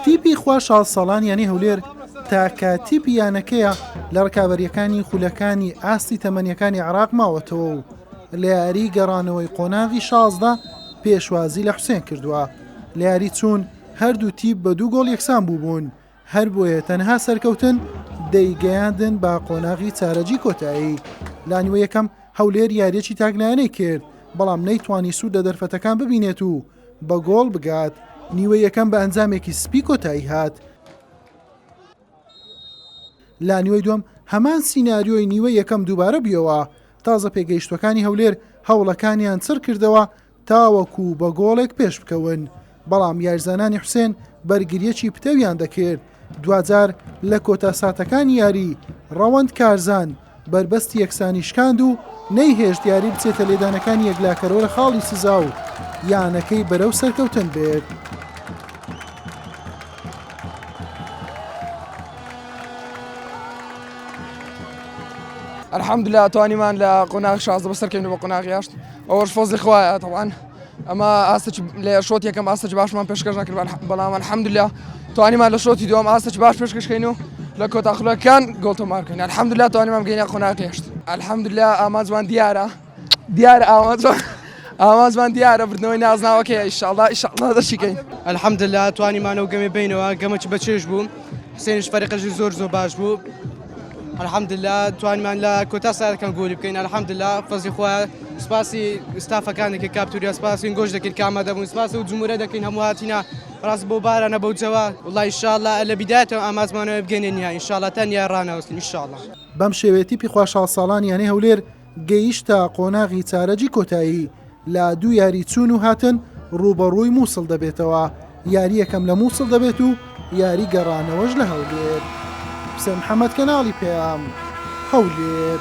تیپی خوا شاڵ ساڵان یانەی هەولێر تاکە تیپی یانەکەیە لە ڕکابەریەکانی خولەکانی ئاستی تەمەنیەکانی عراق ماوەتەوە و لە یاری گەڕانەوەی قۆناغی 16 پێشوازی لە حوسێن کردووە لە یاری چوون هەردوو تیپ بە دوو گۆڵ یەکسان بووبوون هەربۆیە تەنها سەرکەوتن دەیگەیاندن بە قۆناغی چارەگی کۆتایی. لە نیوەی یەکەم هەولێر یارییەکی تاکلایەنەی کرد، بەڵام نەیتوانی سوود لە دەرفەتەکان ببینێت و بە گۆڵ بگات، نیوەی یەکەم بە ئەنجامێکی سپی کۆتایی هات. لە نیوەی دووەم هەمان سیناریۆی نیوەی یەکەم دووبارە بوویەوە، تازە پێگەیشتووەکانی هەولێر هەوڵەکانیان چڕکردەوە تاوەکو بە گۆڵێک پێشبکەون، بەڵام یاریزانانی حوسێن بەرگرییەکی پتەویان دەکرد، دواجار لە کۆتا ساتەکانی یاری، ڕەوەند کارزان بەربەستی یەکسانی شکاند و نەیهێشت یاری بچێتە لێدانەکانی یەکلاکەرەوە لە خاڵی سزا و یانەکەی بەرەو سەرکەوتن برد. الحمدلله توانیمان لە قۆناغ 16 بەسەرکەوین بە قۆناغی هەشت ئەوەش فەزلی خوایە تەبعەن ئەمە ئاستێکی لە شۆت یەکەم ئاستێکی باشمان پێشکەش نەکرد بەڵام الحمدلله توانیمان لە شۆتی دووەم ئاستێکی باش پێشکەشکەین و لە کۆتا خولەکان گۆڵ تۆمارکەین الحمدلله توانیمان بگەینە قۆناغی هەشت الحمدلله ئامانجمان دیارە دیارە ئامانجمان ئامانجمان دیارە بردنەوەی نازناوەکەی ئیشاڵڵا ئیشاڵڵا دەشیکەین الحمدلله توانیمان ئەو گەمێ بینەوە گەمەکی بەچێژ بوو حسێنیش فەرقەشی زۆر زۆر باش بوو الحمدللە توانیمان لە کۆتا ساتەکان گۆلی بکەین الحمدللە فەزی خوایە سپاسی ستافەکان دەکەین کاپتوریا سپاسی گۆش دەکەین کە ئامادە بوون سپاس و جمهورە دەکەین هەموو هاتینا ڕاست بۆ بارانە بەو جەوا وڵی ئینشاءاللە لە بیدایەتەوە ئامازمانەوە بگەینە نیا ئینشاءاللە تا نیا ڕانەوەستین ئینشاءاللە. بەم شێوەیە تیپی خواشاڵ ساڵانی یانەی هەولێر گەیشتە قۆناغی چارەگی کۆتایی، لە دوو یاری چوون و هاتن رووبەڕووی مووسڵ دەبێتەوە، یاری یەکەم لە مووسڵ دەبێت و یاری گەڕانەوەش لە هەولێر. حوسێن محەمەد کەناڵی پەیام، هەولێر.